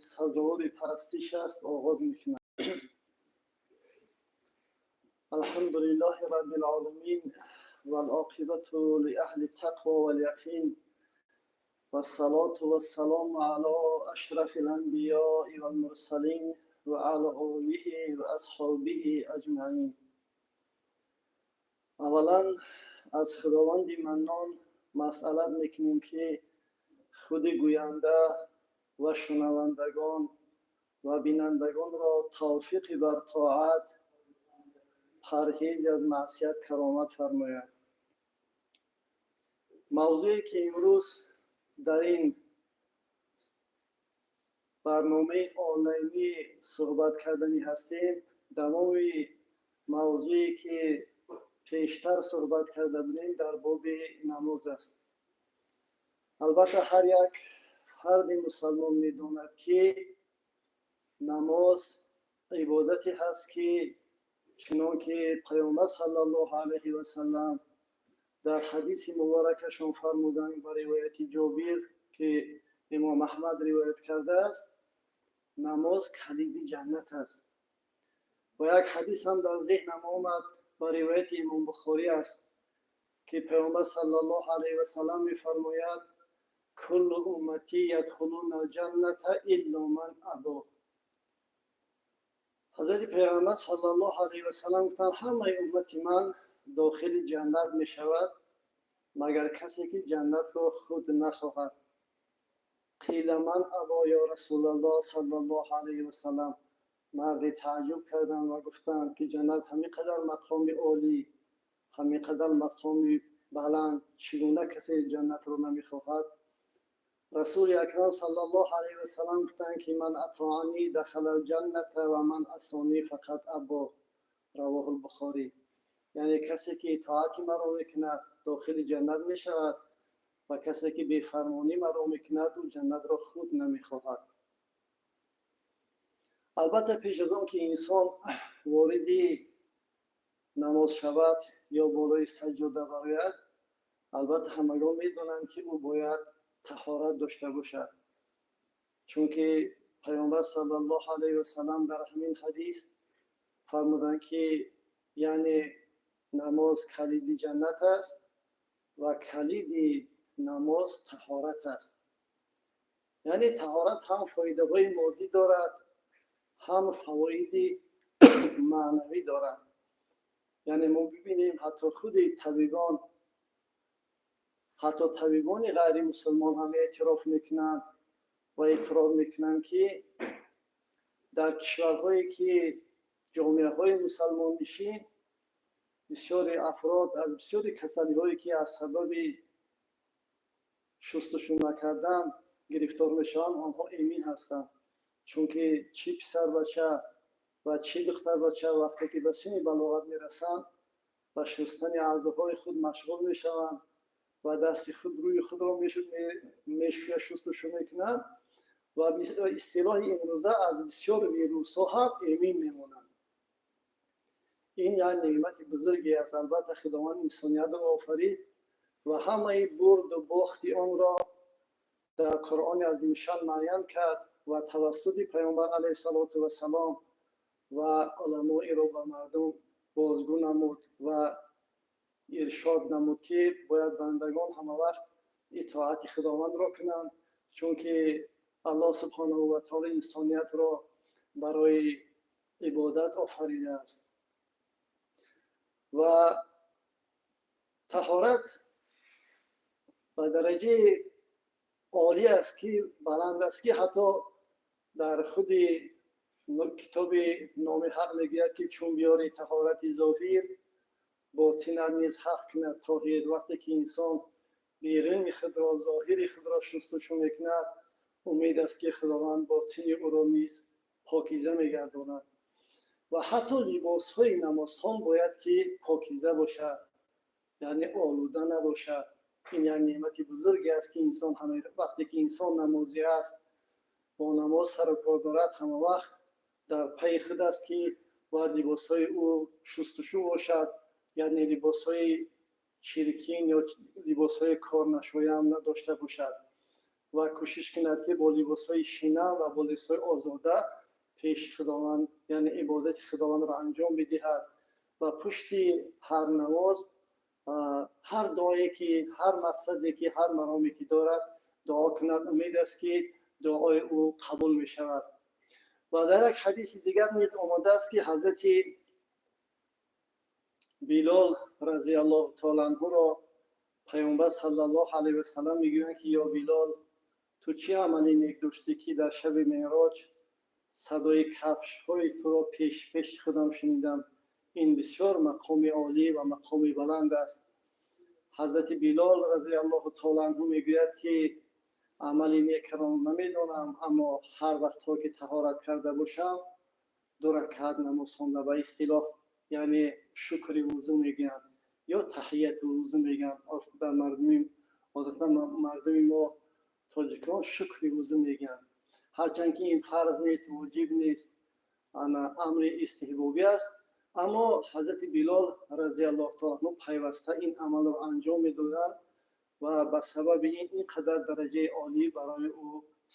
сазовори парастиш аст, оғоз мекунам. الحمد لله رب العالمين والعاقبة لأهل التقوى واليقين والصلاة والسلام على أشرف الأنبياء والمرسلين وعلى آله وأصحابه أجمعين. Аввалан аз Худованди Маннон масъалат мекунем, ки худи гӯянда ва шунавандагон ва бинандагонро тавфиқи бар тоат, парҳези аз маъсият каромат фармояд. Мавзӯе, ки имрӯз дар ин барномаи онлайнӣ суҳбат карданӣ ҳастем, давоми мавзӯе, ки пештар суҳбат карда будем, дар боби намоз аст. Албатта, ҳар як фарди мусалмон медонад, ки намоз ибодате ҳаст, ки чунон ки Паёмбар саллаллоҳу алайҳи васалам дар ҳадиси муборакашон фармуданд, ба ривояти Ҷобир, ки Имом Аҳмад ривоят кардааст, намоз калиди ҷаннат аст. Ва як ҳадис ҳам дар зеҳнам омад, ба ривояти Имом Бухорӣ аст, ки Паёмбар саллаллоҳу алайҳи васалам мефармояд: كل أمتي يدخلون الجنة إلا من أبى. Ҳазрати Паёмбар саллаллоҳу алайҳи васалам гуфтанд: ҳамаи уммати ман дохили ҷаннат мешавад, магар касе, ки ҷаннатро худ нахоҳад. قيل من أبى يا رسول الله صلى الله عليه وسلم. Марди тааҷҷуб карданд ва гуфтанд, ки ҷаннат ҳамин қадар мақоми олӣ, ҳамин қадар мақоми баланд, чӣ гуна касе ҷаннатро намехоҳад? Расули Акрам саллаллоҳу алайҳи васалам гуфтанд, ки من أطاعني دخل الجنة ومن عصاني فقد أبى. رواه البخاري. Яъне касе, ки итоати маро мекунад, дохили ҷаннат мешавад ва касе, ки бефармонӣ маро мекунад, ӯ ҷаннатро худ намехоҳад. Албатта, пеш аз он ки инсон вориди намоз шавад ё болои саҷҷода барояд, албатта, ҳамагон медонанд, ки ӯ бояд таҳорат дошта бошад, чунки Паёмбар саллаллоҳу алайҳи васалам дар ҳамин ҳадис фармуданд, ки яъне намоз калиди ҷаннат аст ва калиди намоз таҳорат аст. Яъне таҳорат ҳам фоидаҳои моддӣ дорад, ҳам фавоиди маънавӣ дорад. Яъне мо бибинем, ҳатто худи табибон, ҳатто табибони ғайримусулмон ҳам эътироф мекунанд ва иқрор мекунанд, ки дар кишварҳое, ки ҷомеаҳои мусалмоннишин, бисёри афрод аз бисёри касалиҳое, ки аз сабаби шустушу накардан гирифтор мешаванд, онҳо эмин ҳастанд, чунки чӣ писарбача ва чӣ духтарбача вақте ки ба синни балоғат мерасанд, ба шустани аъзоҳои худ машғул мешаванд ва дасти худ, рӯи худро мешӯя, шустушу мекунанд ва истилоҳи имрӯза аз бисёр вирусҳо ҳам эмин мемонанд. Ин як неъмати бузурге аст. Албатта, Худованд инсониятро офарид ва ҳамаи бурду бохти онро дар Қуръони азимушшаън муайян кард ва тавассути Паёмбар алайҳиссалоту вассалом ва уламоиро ба мардум бозгӯ намуд ва иршод намуд, ки бояд бандагон ҳамавақт итоати Худовандро кунанд, чунки Аллоҳ субҳонаҳу ва таоло инсониятро барои ибодат офаридааст. Ва таҳорат ба дараҷаи олӣ аст, ки баланд аст, ки ҳатто дар худи китоби Номи ҳақ мегӯяд, ки чун биёри таҳорати зоҳир, ботинат низ ҳақ кунад тоҳир. Вақте ки инсон беруни худро, зоҳири худро шустушу мекунад, умед аст, ки Худованд ботини ӯро низ покиза мегардонад. Ва ҳатто либосҳои намозхон бояд ки покиза бошад, яъне олуда набошад. Ин як неъмати бузурге аст, ки инсон вақте ки инсон намозӣ аст, бо намоз сару кор дорад, ҳамавақт дар пайи худ аст, ки бояд либосҳои ӯ шустушу бошад, яъне либосҳои чиркин ё либосҳои корнашоям надошта бошад. Ва кӯшиш кунад, ки бо либосҳои шина ва бо либосҳои озода пеши Худованд, яъне ибодати Худовандро анҷом бидиҳад ва пушти ҳар намоз ҳар дуое ки, ҳар мақсаде ки, ҳар мароме ки дорад, дуо кунад. Умед аст, ки дуои ӯ қабул мешавад. Ва дар як ҳадиси дигар низ омадааст, ки ҳазрати Билол разиаллоҳу таола анҳуро Паёмбар саллаллоҳу алайҳи васалам мегӯянд, ки: «Ё Билол, ту чӣ амали нек доштӣ, ки дар шаби Меъроҷ садои кафшҳои туро пеш пеши худам шунидам?» Ин бисёр мақоми олӣ ва мақоми баланд аст. Ҳазрати Билол разиаллоҳу таола анҳу мегӯяд, ки амали некро намедонам, аммо ҳар вақтҳо ки таҳорат карда бошам, ду ракъат намоз хонда, ба истилоҳ яъне шукри вузӯ мегӯянд ё таҳияти вузӯ мегӯянд. Дар мардуми одатан мардуми мо, тоҷикон, шукри вузӯ мегӯянд. Ҳарчанд ки ин фарз нест, воҷиб нест, ана амри истиҳбобӣ аст, аммо ҳазрати Билол разиаллоҳу таола анҳу пайваста ин амалро анҷом медоданд ва ба сабаби ин ин қадар дараҷаи олӣ барои ӯ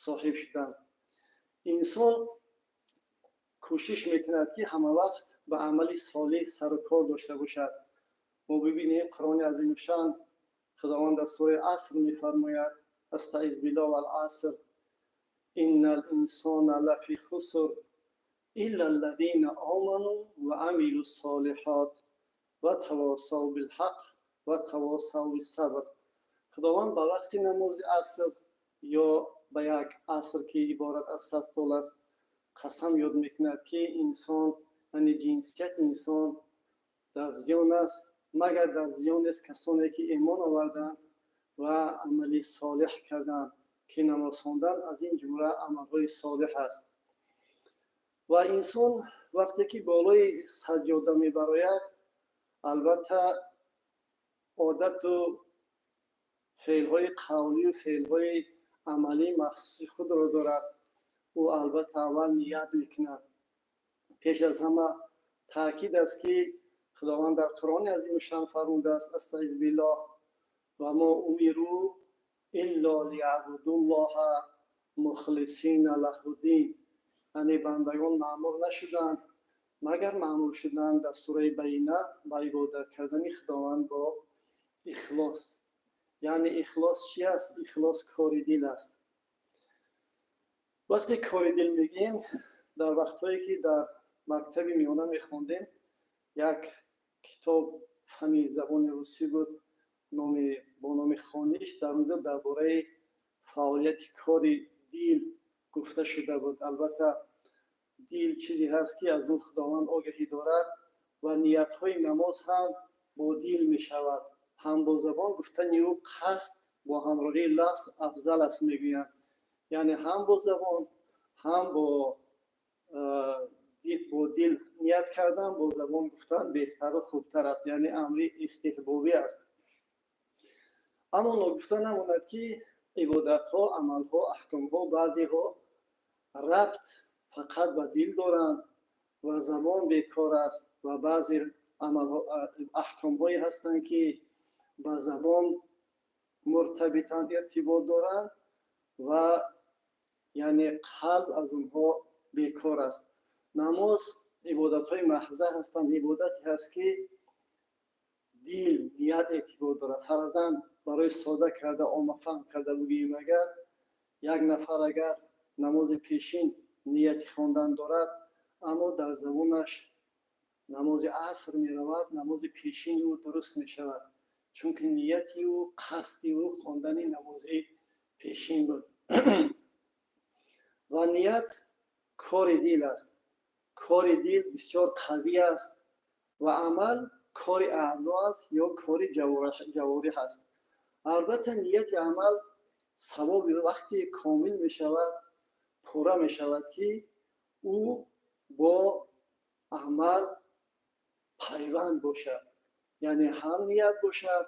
соҳиб шуданд. Инсон кӯшиш мекунад, ки ҳамавақт ба амали солеҳ сару кор дошта бошад. Мо бибинем, Қуръони азимушшан Худованд дар сураи Аср мефармояд: أستعيذ بالله، والعصر إن الإنسان لفي خسر إلا الذين آمنوا وعملوا الصالحات وتواصوا بالحق وتواصوا بالصبر. Худованд ба вақти намози аср ё ба як аср, ки иборат аз 100 сол аст, қасам ёд мекунад, ки инсон, яъне ҷинсияти инсон дар зиён аст, магар дар зиён нест касоне ки имон оварданд ва амали солеҳ карданд, ки намоз хондан аз ин ҷумла амалҳои солеҳ аст. Ва инсон вақте ки болои саҷҷода мебарояд, албатта, одату феълҳои қавлию феълҳои амалии махсуси худро дорад. Ӯ албатта аввал ният мекунад. Пеш аз ҳама таъкид аст, ки Худованд дар Қуръони азимушшан фармудааст: أستعيذ بالله، وما أمروا إلا ليعبدوا الله مخلصين له الدين. Яъне бандагон маъмур нашуданд, магар маъмур шуданд дар сураи Байина ба ибодат кардани Худованд бо ихлос. Яъне ихлос чи аст? Ихлос кори дил аст. Вақте кори дил мегӯем, дар вақтҳое ки дар мактаби миёна мехондем, як китоб фани забони русӣ буд, номи бо номи «Хониш». Дар онҷо дар бораи фаъолияти кори дил гуфта шуда буд. Албатта, дил чизе ҳаст, ки аз он Худованд огаҳӣ дорад ва ниятҳои намоз ҳам бо дил мешавад. Ҳам бо забон гуфтани ӯ қасд бо ҳамроҳии лафз афзал аст, мегӯянд. Яъне ҳам бо забон, ҳам бо дил ният кардан, бо забон гуфтан беҳтару хубтар аст, яъне амри истиҳбобӣ аст. Аммо ногуфта намонад, ки ибодатҳо, амалҳо, аҳкомҳо баъзеҳо рабт фақат ба дил доранд ва забон бекор аст ва баъзе аҳкомҳое ҳастанд, ки ба забон муртабитанд, иртибот доранд ва яъне қалб аз онҳо бекор аст. Намоз ибодатҳои маҳза ҳастанд, ибодате ҳаст, ки дил, ният эътибор дорад. Фарзан, барои сода карда, оммафаҳм карда бигӯем, агар як нафар агар намози пешин нияти хондан дорад, аммо дар забонаш намози аср меравад, намози пешини ӯ дуруст мешавад, чунки нияти ӯ, қасди ӯ хондани намози пешин буд. Ва ният кори дил аст. Кори дил бисёр қавӣ аст ва амал кори аъзо аст ё кори ҷавориҳ аст. Албатта, нияти амал савоби вақте комил мешавад, пурра мешавад, ки ӯ бо амал пайванд бошад, яъне ҳам ният бошад,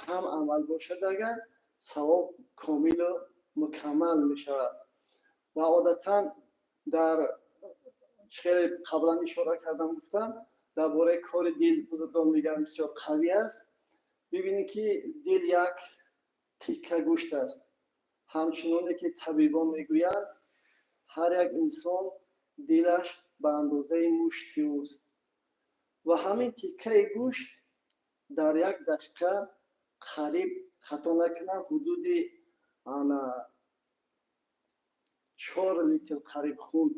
ҳам амал бошад. Агар савоб комилу мукаммал мешавад. Ва одатан дар хеле қаблан ишора кардам, гуфтам, дар бораи кори дил бузургон мегӯянд, бисёр қавӣ аст. Бибинед, ки дил як тикка гӯшт аст. Ҳамчуноне ки табибон мегӯянд, ҳар як инсон дилаш ба андозаи мушти ӯст ва ҳамин тиккаи гӯшт дар як дақиқа, қариб, хато накунам, ҳудуди ана 4 литр қариб хун,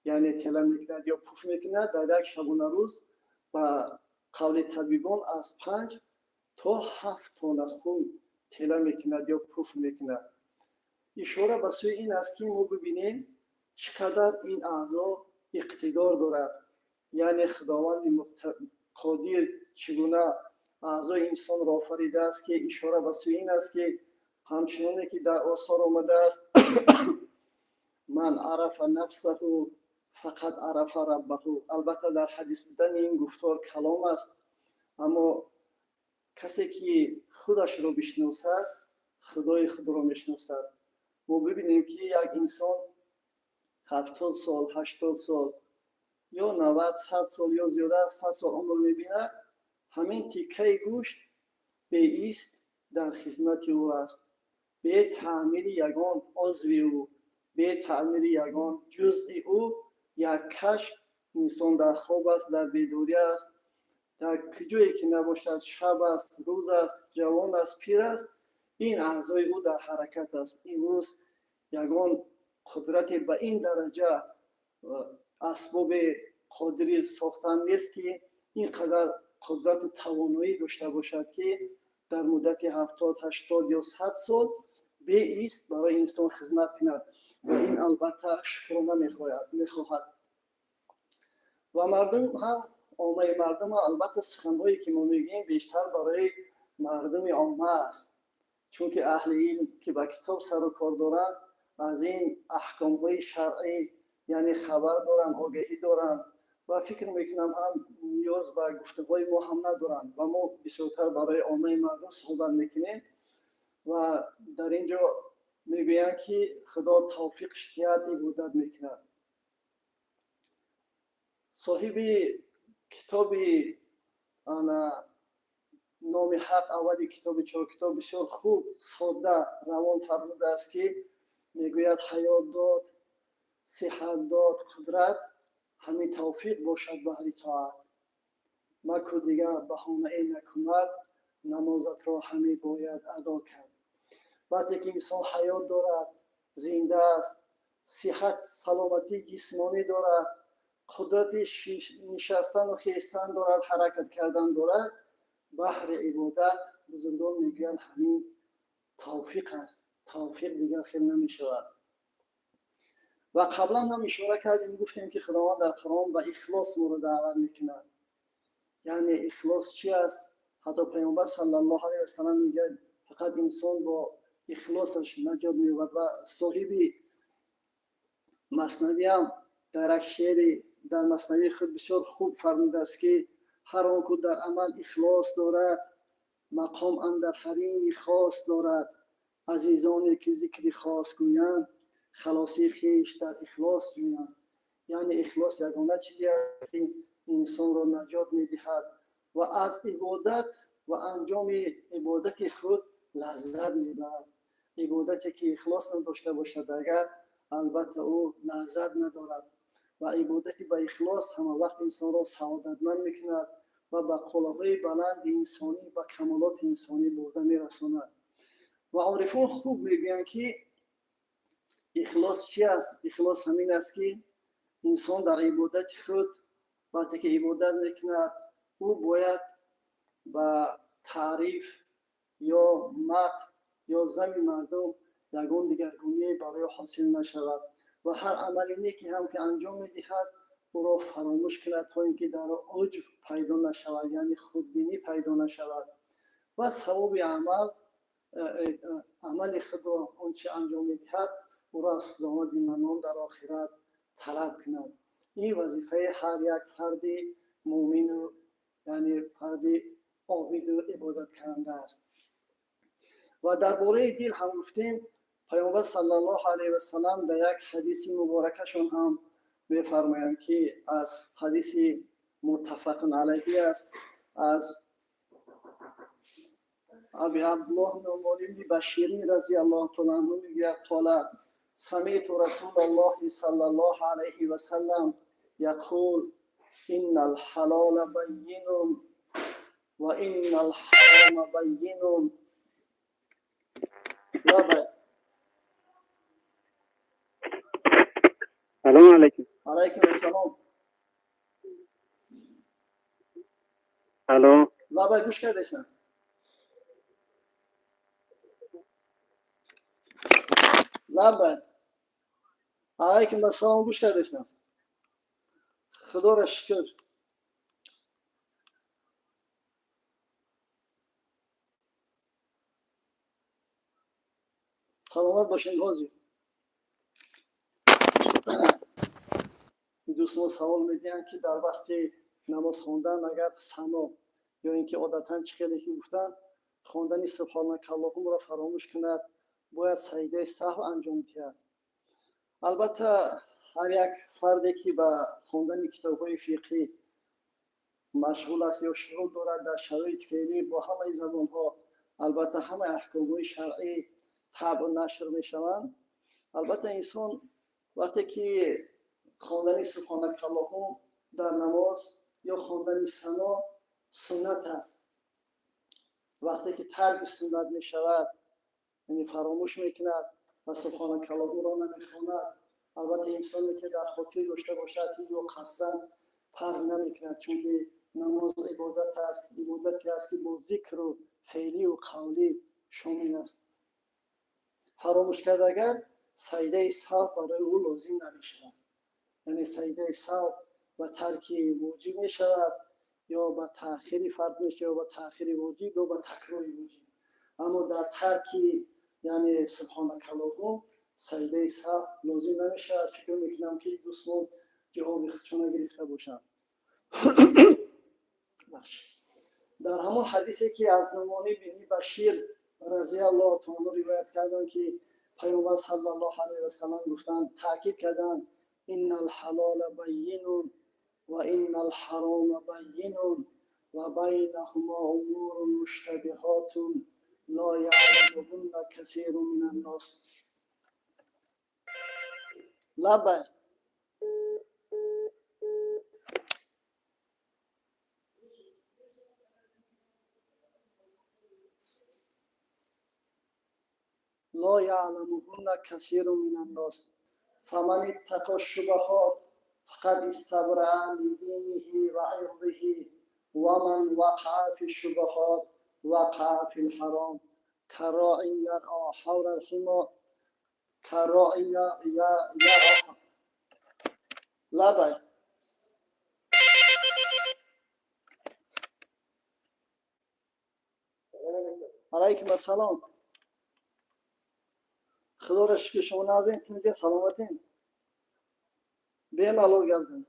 яъне тела мекунад ё пуф мекунад. Дар як шабонарӯз, ба қавли табибон, аз 5 то 7 тонна хун тела мекунад ё пуф мекунад. Ишора ба сӯи ин аст, ки мо бибинем, чӣ қадар ин аъзо иқтидор дорад, яъне Худованди Қодир чӣ гуна аъзои инсонро офаридааст, ки ишора ба сӯи ин аст, ки ҳамчуноне ки дар осор омадааст: «من عرف نفسه فقد عرف ربه». Албатта, дар ҳадис будани ин гуфтор калом аст, аммо касе ки худашро бишносад, Худои худро мешиносад. Мо бибинем, ки як инсон 70 сол, 80 сол ё 90, 100 сол ё зиёда аз 100 сол умр мебинад, ҳамин тиккаи гӯшт беист дар хизмати ӯ аст, бе таъмири ягон узви ӯ, бе таъмири ягон ҷузъи ӯ. Як каш инсон дар хоб аст, дар бедорӣ аст, дар куҷое ки набошад, шаб аст, рӯз аст, ҷавон аст, пир аст, ин аъзои ӯ дар ҳаракат аст. Имрӯз ягон қудрате ба ин дараҷа асбоби қодири сохтан нест, ки ин қадар қудрату тавоноӣ дошта бошад, ки дар муддати 70, 80 ё 100 сол беист барои инсон хизмат кунад. Ва ин, албатта, шукрона мехоҳад. Ва мардум ҳам, оммаи мардум, албатта, суханҳое ки мо мегӯем, бештар барои мардуми омма аст, чунки аҳли илм, ки ба китоб сару кор доранд, аз ин аҳкомҳои шаръӣ, яъне, хабар доранд, огаҳӣ доранд ва фикр мекунам, ҳам ниёз ба гуфтаҳои мо ҳам надоранд. Ва мо бисёртар барои оммаи мардум суҳбат мекунем. Ва дар ин ҷо мегӯянд, ки Худо тавфиқш диҳад, ибодат мекунад. Соҳиби китоби ана Номи ҳақ, аввали китоби чоркитоб, бисёр хуб, содда, равон фармудааст, ки мегӯяд: «Ҳаёт дод, сиҳат дод, қудрат, ҳамин тавфиқ бошад баҳри тоат. Маку дигар баҳонае накунад, намозатро ҳаме бояд адо кард». Вақте ки инсон ҳаёт дорад, зинда аст, сиҳат, саломатии ҷисмонӣ дорад, қудрати нишастану хестан дорад, ҳаракат кардан дорад баҳри ибодат, бузургон мегӯянд, ҳамин тавфиқ аст. Тавфиқ дигар хел намешавад. Ва қаблан ҳам ишора кардем, гуфтем, ки Худованд дар Қуръон ба ихлос моро даъват мекунад. Яъне ихлос чи аст? Ҳатто Паёмбар саллаллоҳу алайҳи васалам мегӯяд, фақат инсон бо ихлосаш наҷот меёбад. Ва соҳиби Маснавиам дар як шеъри дар Маснавии худ бисёр хуб фармудааст, ки ҳар он ку дар амал ихлос дорад, мақом андар ҳарими хос дорад. Азизоне ки зикри хос гӯянд, халосии хеш дар ихлос ҷӯянд. Яъне ихлос ягона чизе аст, ки инсонро наҷот медиҳад ва аз ибодат ва анҷоми ибодати худ лаззат мебарад. Ибодате ки ихлос надошта бошад агар, албатта, ӯ лаззат надорад. Ва ибодати ба ихлос ҳама вақт инсонро саодатманд мекунад ва ба қуллаҳои баланди инсонӣ, ба камолоти инсонӣ бурда мерасонад. Ва орифон хуб мегӯянд, ки ихлос чи аст. Ихлос ҳамин аст, ки инсон дар ибодати худ, вақте ки ибодат мекунад, ӯ бояд ба таъриф ё мадҳ ё зами мардум ягон дигаргуние барои ҳосил нашавад ва ҳар амали неке ҳам ки анҷом медиҳад, ӯро фаромӯш кунад, то ин ки дар уҷб пайдо нашавад, яъне худбинӣ пайдо нашавад, ва савоби амал, амали худро, он чи анҷом медиҳад, ӯро аз Худованди Маннон дар охират талаб кунад. Ин вазифаи ҳар як фарди муъмину, яъне фарди обиду ибодаткунанда аст. Ва дар бораи дил ҳам гуфтем, Паёмбар саллаллоҳу алайҳи васалам дар як ҳадиси муборакашон ҳам мефармоянд, ки аз ҳадиси муттафақун алайҳи аст, аз Аби Абдуллоҳ Нуъмон ибни Башир разияллоҳу таъала анҳу мегӯяд: قال سمعت رسول الله صلى الله عليه وسلم يقول إن الحلال بين وإن الحرام بين. لبیک. سلام علیکم. علیکم السلام. الو. لبیک، گوش کردیسن. لبیک. علیکم السلام، گوش کردیسن. خدا را شکر. Саломат бошед. Ҳозир дӯстон савол медиҳанд, ки дар вақти намоз хондан агар сано ё ин ки одатан чӣ хеле ки гуфтанд, хондани субҳонакаллоҳумро фаромӯш кунад, бояд саҷдаи саҳв анҷом диҳад? Албатта, ҳар як фарде ки ба хондани китобҳои фиқҳӣ машғул аст ё шуғл дорад, дар шароити феълӣ бо ҳамаи забонҳо албатта ҳамаи аҳкомҳои шаръӣ табъ нашр мешаванд. Албатта, инсон вақте ки хондани субҳонакаллоҳум дар намоз ё хондани сано суннат аст, вақте ки тарки суннат мешавад, яъне фаромӯш мекунад ва субҳонакаллоҳумро намехонад, албатта, инсоне ки дар хотир дошта бошад, ҳеҷ қасдан тарк намекунад, чунки намоз ибодат аст, ибодате аст, ки бо зикру феълию қавлӣ шомил аст. Фаромӯш кард агар, саҷдаи саҳв барои ӯ лозим намешавад. Яъне саҷдаи саҳв ба тарки воҷиб мешавад ё ба таъхири фарз мешавад, ё ба таъхири воҷиб, ё ба такрори воҷиб, аммо дар тарки, яъне субҳонакаллоҳум, саҷдаи саҳв лозим намешавад. Фикр мекунам, ки дӯстон ҷавоби худшона гирифта бошанд. Дар ҳамон ҳадисе, ки аз Нумонӣ бини Башир разияллоҳу таала ривоят карданд, ки Паёмбар саллаллоҳу алайҳи васаллам гуфтанд, таъкид карданд: إن الحلال بين وإن الحرام بين وبينهما أمور مشتبهات لا يعلمهن كثير من الناس. لبیک. لا يعلمهن كثير من الناس، فمن اتقى الشبهات فقد استبرأ لدينه وعرضه، ومن وقع في الشبهات وقع في الحرام، كراع يرعى حول الحمى، كراع يرعى. لبیک. علیکم السلام. Худоро шукр, шумо нағзин, тинҷа, саломатин? Бемалол гап зан.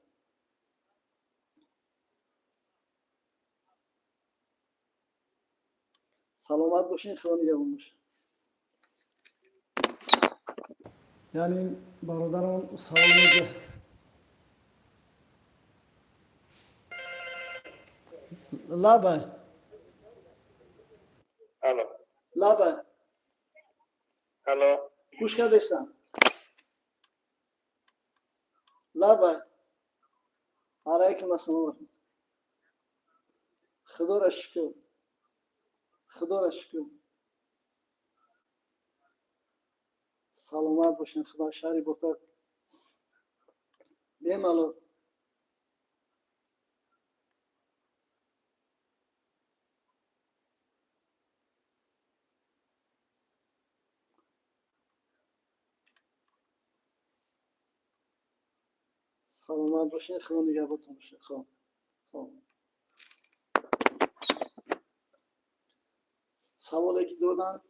Саломат бошин, худо нигаҳбон бошад. Яъне бародарон савол медиҳ. Лабай. Алло. Лабай. Алло. Гӯш кардестам. Лабай. Алайкум ассалом раҳмат. Худоро шукр, худоро шукр. Саломат бошин. Худо шаҳри Бохтар. Бемалол. Саломат бошин, худо нигаҳбонтон бошад. Хоб, саволе ки доданд,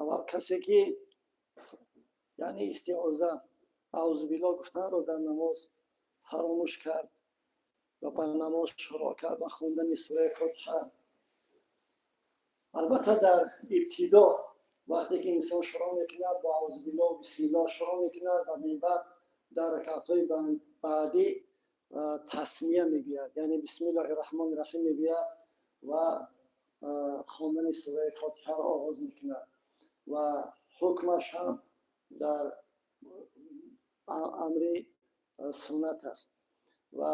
аввал касе ки, яъне истиоза, аузубилло гуфтанро дар намоз фаромӯш кард ва ба намоз шурӯъ кард ба хондани сураи Фотиҳа. Албатта, дар ибтидо вақте ки инсон шурӯъ мекунад, бо аузубилло бисмилло шурӯъ мекунад ва минбаъд дар ракъатҳои баъдӣ тасмия мегӯяд, яъне бисмиллоҳи раҳмони раҳим мегӯяд ва хондани сураи Фотиҳаро оғоз мекунад ва ҳукмаш ҳам дар амри суннат аст. Ва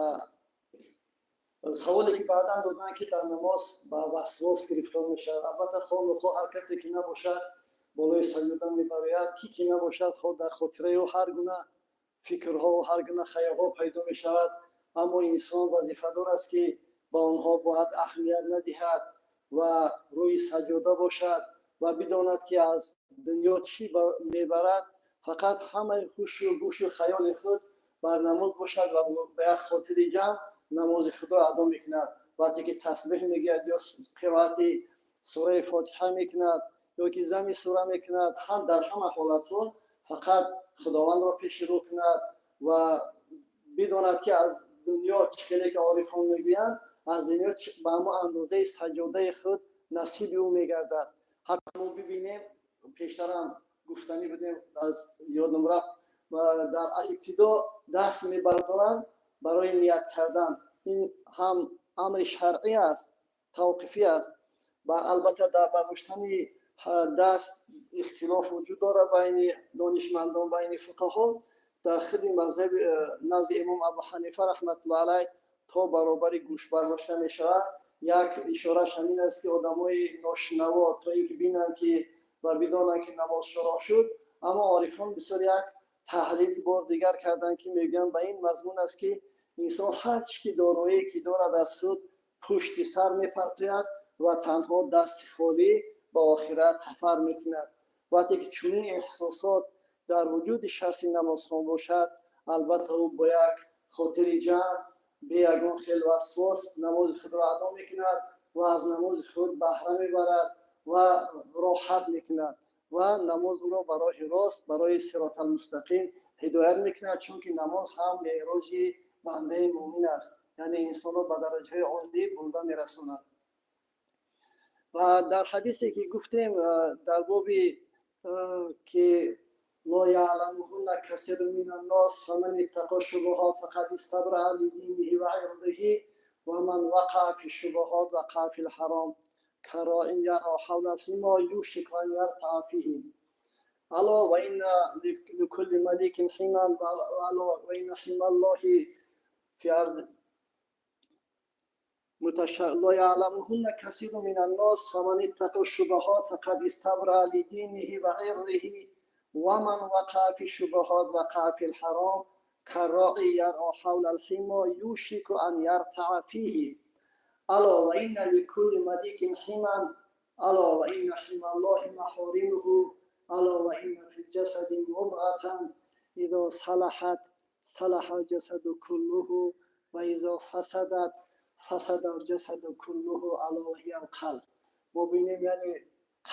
саволе, ки баъдан доданд, ки дар намоз ба васвос гирифтор мешавад, албатта, хоҳу хоҳ ҳар касе ки набошад, болои саҷуда мебарояд, ки ки набошад, хо дар хотираи ӯ ҳар гуна фикрҳо, ҳар гуна хаёлҳо пайдо мешавад. Аммо инсон вазифадор аст, ки ба онҳо бояд аҳамият надиҳад ва рӯи саҷода бошад ва бидонад, ки аз дунё чӣ мебарад. Фақат ҳамаи ҳушу гӯшу хаёли худ бар намоз бошад ва ба як хотири ҷамъ намози худро адо мекунад. Вақте ки тасбеҳ мегӯяд ё қироати сураи Фотиҳа мекунад ё ки зами сура мекунад, ҳам дар ҳама ҳолатҳо фақат Худовандро пеши рӯ кунад ва бидонад, ки аз дунё чӣ хеле ки орифон мегӯянд, аз дунё ба ҳамон андозаи саҷодаи худ насиби ӯ мегардад. Ҳатто мо бибинем, пештарам гуфтанӣ будем, аз ёдам рафт, дар ибтидо даст мебардоранд барои ният кардан. Ин ҳам амри шаръӣ аст, тавқифӣ аст ва албатта, дар бардоштани даст ихтилоф вуҷуд дорад байни донишмандон, байни фуқаҳо. Дар худи мазҳаби назди имом Абу Ҳанифа раҳматуллоҳ алайҳ то баробари гӯш бардошта мешавад. Як ишорааш ҳамин аст, ки одамои ношунаво то ин ки бинанд ки ва бидонанд, ки намоз шуроъ шуд. Аммо орифон бисёр як таҳлили бор дигар карданд, ки мегӯянд, ба ин мазмун аст, ки инсон ҳар чӣ ки дороие ки дорад, аз худ пушти сар мепартояд ва танҳо дасти холӣ ба охират сафар мекунад. Вақте ки чунин эҳсосот дар вуҷуди шахси намозхон бошад, албатта, ӯ бо як хотири ҷамъ, бе ягон хел васвос намози худро адо мекунад ва аз намози худ баҳра мебарад ва роҳат мекунад ва намоз ӯро ба роҳи рост, барои сироталмустақим ҳидоят мекунад, чунки намоз ҳам меъроҷи бандаи муъмин аст, яъне инсонро ба дараҷаҳои олӣ бурда мерасонад. Ва дар ҳадисе, ки гуфтем, дар боби ки لا يعلمهن كثير من الناس، فمن اتقى الشبهات فقد استبرأ لدينه وعرضه، ومن وقع في الشبهات وقع في الحرام، كراع يرعى حول الحمى يوشك أن يرتع فيه. ألا وإن لكل ملك حمى، ألا وإن حمى الله في أرض لا يعلمهن كثير من الناس، فمن اتقى الشبهات فقد استبرأ لدينه وعرضه، ومن وقع في الشبهات وقع في الحرام، كالراعي يرعى حول الحمى يوشك أن يرتع فيه. ألا وإن لكل ملك حمى، ألا وإن حمى الله محارمه. ألا وإن في الجسد مضغة، إذا صلحت صلح الجسد كله، وإذا فسدت فسد الجسد كله، ألا وهي القلب. ما بینیم، یعنی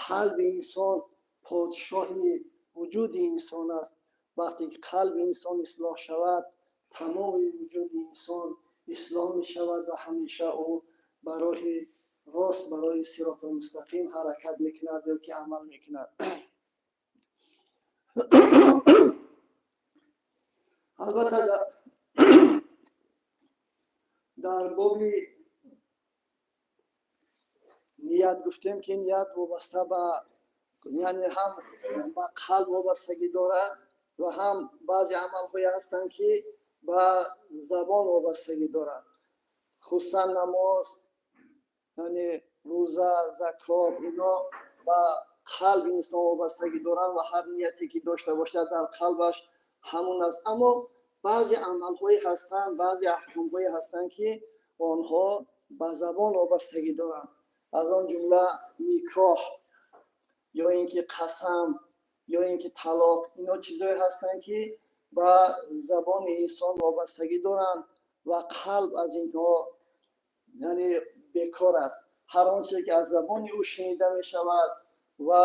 قلب инсон подшоҳи вуҷуди инсон аст. Вақте ки қалби инсон ислоҳ шавад, тамоми вуҷуди инсон ислоҳ мешавад ва ҳамеша ӯ ба роҳи рост, барои сироти мустақим ҳаракат мекунад ё ки амал мекунад. Албатта, дар боби ният гуфтем, ки ният вобаста ба, яъне ҳам ба қалб вобастагӣ дорад ва ҳам баъзе амалҳое ҳастанд, ки ба забон вобастагӣ дорад, хусусан намоз, яъне рӯза, закот, ино ба қалби инсон вобастагӣ доранд ва ҳар нияте ки дошта бошад дар қалбаш, ҳамон аст. Аммо баъзе амалҳое ҳастанд, баъзе аҳкомҳое ҳастанд, ки онҳо ба забон вобастагӣ доранд, аз он ҷумла никоҳ ё ин ки қасам ё ин ки талоқ. Ино чизҳое ҳастанд, ки ба забони инсон вобастагӣ доранд ва қалб аз инҳо, яъне, бекор аст. Ҳар он чизе ки аз забони ӯ шунида мешавад ва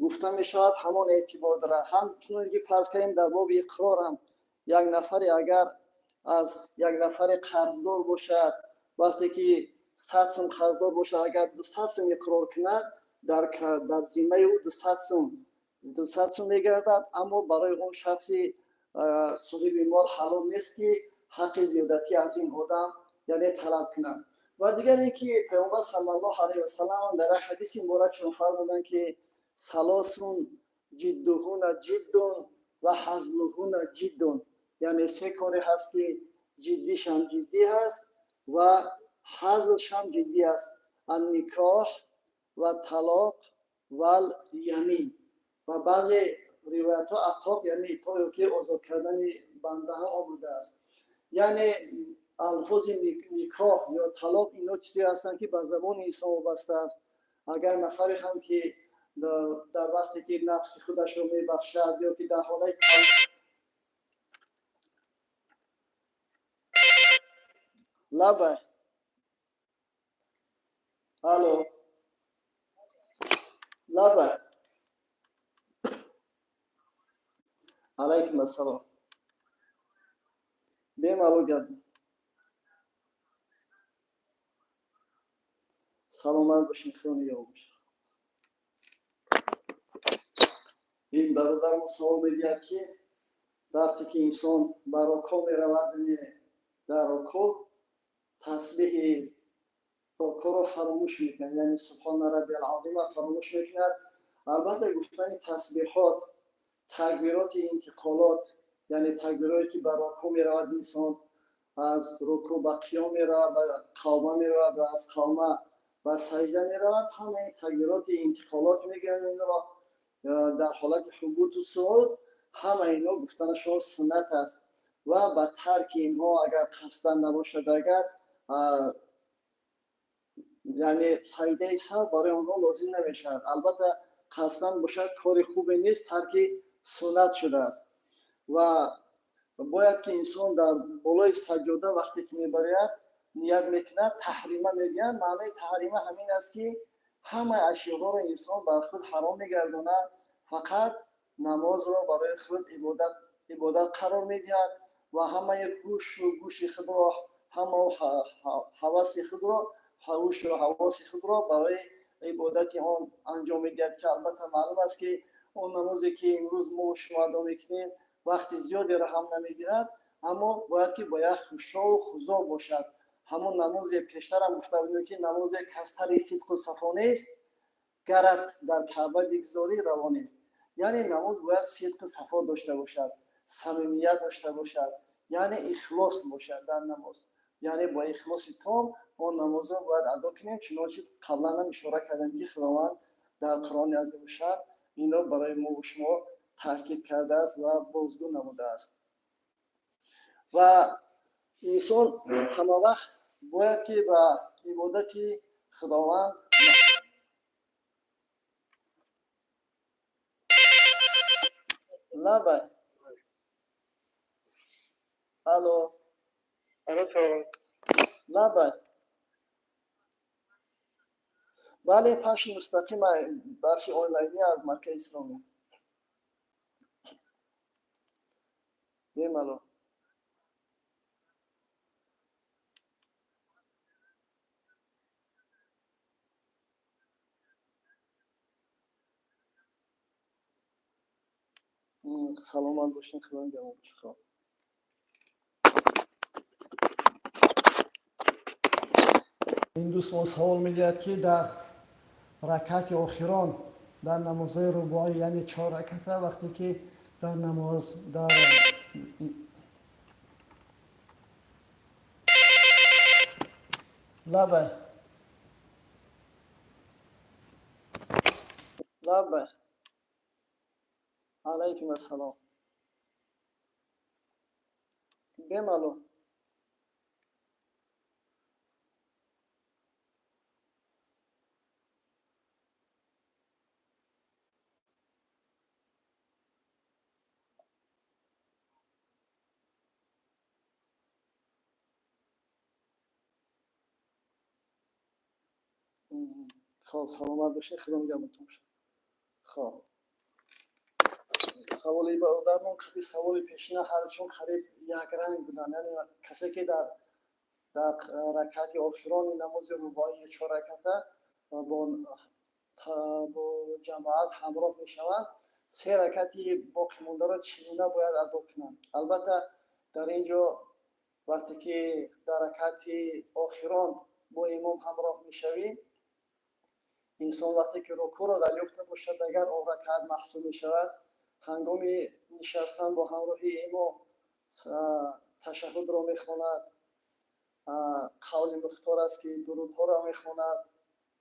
гуфта мешавад, ҳамон эътибор дорад. Ҳамчунон ки фарз кардем, дар боби иқрорам як нафаре агар аз як нафаре қарздор бошад, вақте ки 100 сум қарздор бошад, агар 200 сум иқрор кунад, дар зиммаи ӯ 200 сум мегардад. Аммо барои он шахси соҳиби мол ҳалол нест, ки ҳаққи зиёдатӣ аз ин одам, яъне, талаб кунад. Ва дигар ин ки Паёмбар саллаллоҳу алайҳи васаллам дар як ҳадиси муборакшон фармуданд, ки салосун ҷиддуҳуна ҷиддун ва ҳазлуҳуна ҷиддун, яъне се коре ҳаст, ки ҷиддишам ҷиддӣ ҳаст ва ҳазлшам ҷиддӣ аст: анникоҳ ва талоқ вал ямин. Ва баъзе ривоятҳо атоқ, яъне то ё ки озод кардани бандаҳо омадааст. Яъне алфози никоҳ ё талоқ, ино чизе ҳастанд, ки ба забони инсон вобаста аст. Агар нафаре ҳам ки дар вақте ки нафси худашро мебахшад ё ки дар ҳолати лаба. Алло, лаба. Алайкум ассалом, бемалол гап. Саломат бошед, худо нигаҳбон бошад. Ин бародармо савол медиҳад, ки вақте ки инсон ба рукӯъ меравад, дар рукӯъ тасбиҳи рукӯъро фаромӯш мекунад, яъне субҳона раббиял азима фаромӯш мекунад. Албатта, гуфтани тасбиҳот, такбироти интиқолот, яъне такбирое ки ба рукӯъ меравад инсон, аз рукӯъ ба қиём меравад, ба қавма меравад ва аз қавма ба саҷда меравад, ҳамаи такбироти интиқолот мегӯянд инро дар ҳолати ҳубуту сууд, ҳама ино гуфтанашон суннат аст ва ба тарки инҳо, агар қасдан набошад, агар, яъне саҷдаи саҳв барои онҳо лозим намешавад. Албатта, қасдан бошад, кори хубе нест, тарки суннат шудааст. Ва бояд ки инсон дар болои саҷҷода вақте ки мебарояд, ният мекунад, таҳрима мегӯянд. Маънои таҳрима ҳамин аст, ки ҳамаи ашёҳоро инсон бар худ ҳаром мегардонад, фақат намозро барои худ ибодат қарор медиҳад ва ҳамаи ҳушу гӯши худро, ҳама ҳаваси худро, ҳушу ҳавоси худро барои ибодати он анҷом медиҳад, ки албатта маълум аст, ки он намозе ки имрӯз мо шумо адо мекунем, вақти зиёдеро ҳам намегирад, аммо бояд ки бо як хушоу хузӯъ бошад. Ҳамон намозе пештарам гуфта будем, ки намозе кас сари сидқу сафо нест, гарат дар Каъба бигзорӣ, раво нест. Яъне намоз бояд сидқу сафо дошта бошад, самимият дошта бошад, яъне ихлос бошад дар намоз, яъне бо ихлоси том он намозро бояд адо кунем. Чунончи қаблан ҳам ишора кардем, ки Худованд дар Қуръони азимушшаън инро барои мо шумо таъкид кардааст ва бозгӯ намудааст. Ва инсон ҳама вақт бояд ки ба ибодати Худованд. Лаба, алло. Алло, салом. Лаба, бале, пахши мустақим, бахши онлайнӣ аз Маркази Исломӣ, бемалол. Саломат бошед, худо нигаҳбон бошед. Хоб, ин дӯст мо савол медиҳад, ки дар ракати охирон дар намозҳои рубоӣ, яъне чор раката, вақте ки дар намоз дар лаба, лаба. Алайкум ассалом, бемалол. Хоб, саломат бошед, худо нигаҳбонтон бошад. Хоб, саволи бародармон қади саволи пешина ҳарчун қариб якранг буданд. Яъне касе ки дар ракати охирони намози рубоии чор раката бо ҷамоат ҳамроҳ мешаванд, се ракати боқимондаро чӣ гуна бояд адо кунанд? Албатта, дар ин ҷо вақте ки дар ракати охирон бо имом ҳамроҳ мешавӣ, инсон вақте ки рукӯъро дарёфта бошад, агар он ракъат маҳсуб мешавад, ҳангоми нишастан бо ҳамроҳии имом ташаҳҳудро мехонад, қавли мухтор аст ки дурудҳоро мехонад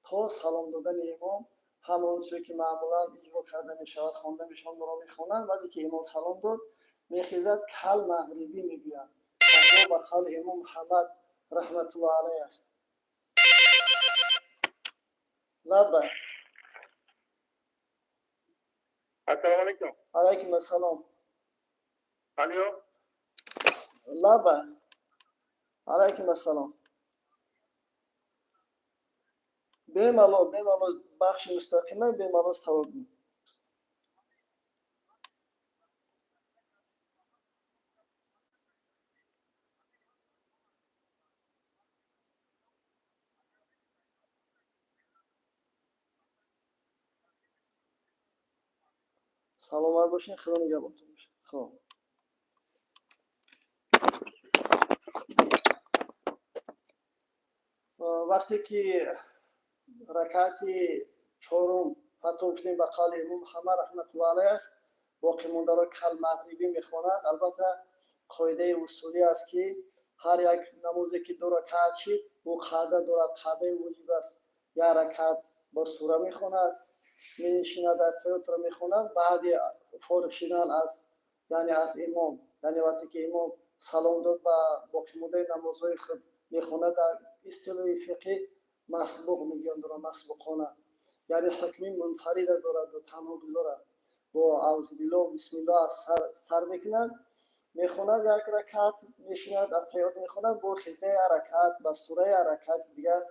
то салом додани имом, ҳамон чизе ки маъмулан иҷро карда мешавад, хонда мешавад, онро мехонад. Баъде ки имом салом дод, мехезад, кал мағрибӣ мегӯяд. Ба қавли имом Муҳаммад раҳматуллоҳ алайҳ аст. Лаббай. Ассалому алайкум. Алайкум ассалом. Алло. Лаббай. Алайкум ассалом. Бемалол, бемалол, бахши мустақима, бемалол савол. Саломат бошед, худо нигаҳбонтон бошад. Хоб, вақте ки ракъати чорум фатво гуфтем, ба қавли имом Муҳаммад раҳматуллоҳ алайҳ аст, боқимондаро кал мағрибӣ мехонад. Албатта, қоидаи усулӣ аст, ки ҳар як намозе ки ду ракъат шид, ӯ қаъда дорад, қаъдаи воҷиб аст. Як ракъат бо сура мехонад, менишинад, аттаҳиётро мехонад. Баъди фориғ шудан аз, яъне аз имом, яъне вақте ки имом салом дод, ба боқимондаи намозҳои худ мехонад. Дар истилоҳи фиқҳӣ масбуқ мегӯянд ӯро, масбуқона, яъне ҳукми мунфарида дораду танҳо гузорад. Бо аузубиллоҳ бисмиллоҳ сар мекунад, мехонад як ракъат, мешинад, аттаҳиёт мехонад, бо хеза як ракъат ба сура, як ракъат дигар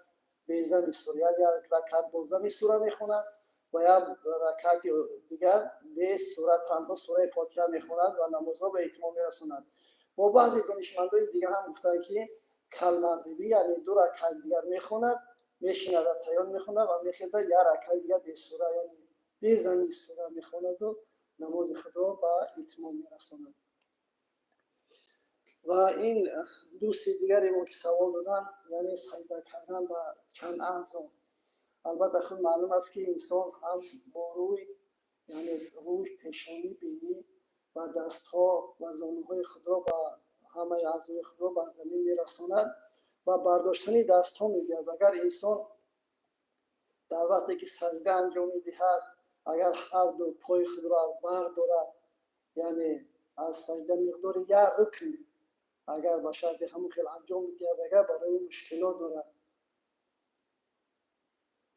безами сура, яъне як ракъат бо зами сура мехонад ва як ракъати дигар бе сура, танҳо сураи Фотиҳа мехонад ва намозро ба итмом мерасонад. Бо баъзе донишмандои дигар ҳам гуфтанд, ки калмағрибӣ, яъне ду ракъат дигар мехонад, мешинад, аттаҳиёт мехонад ва мехезад, як ракъати дигар бе сура, яъне бе зами сура мехонаду намози худро ба итмом мерасонад. Ва ин дӯсти дигаре мо ки савол доданд, яъне саҷда кардан ба чанд аъзо. Албатта, худ маълум аст, ки инсон ҳам бо рӯй, яъне рӯй, пешонӣ, бинӣ ва дастҳо ва зонуҳои худро, ба ҳамаи аъзои худро бар замин мерасонад ва бардоштани дастҳо мегӯяд. Агар инсон дар вақте ки саҷда анҷом медиҳад, агар ҳарду пои худро бардорад, яъне аз саҷда миқдори як рукн, агар ба шарти ҳамон хел анҷом медиҳад, агар барои мушкилот дорад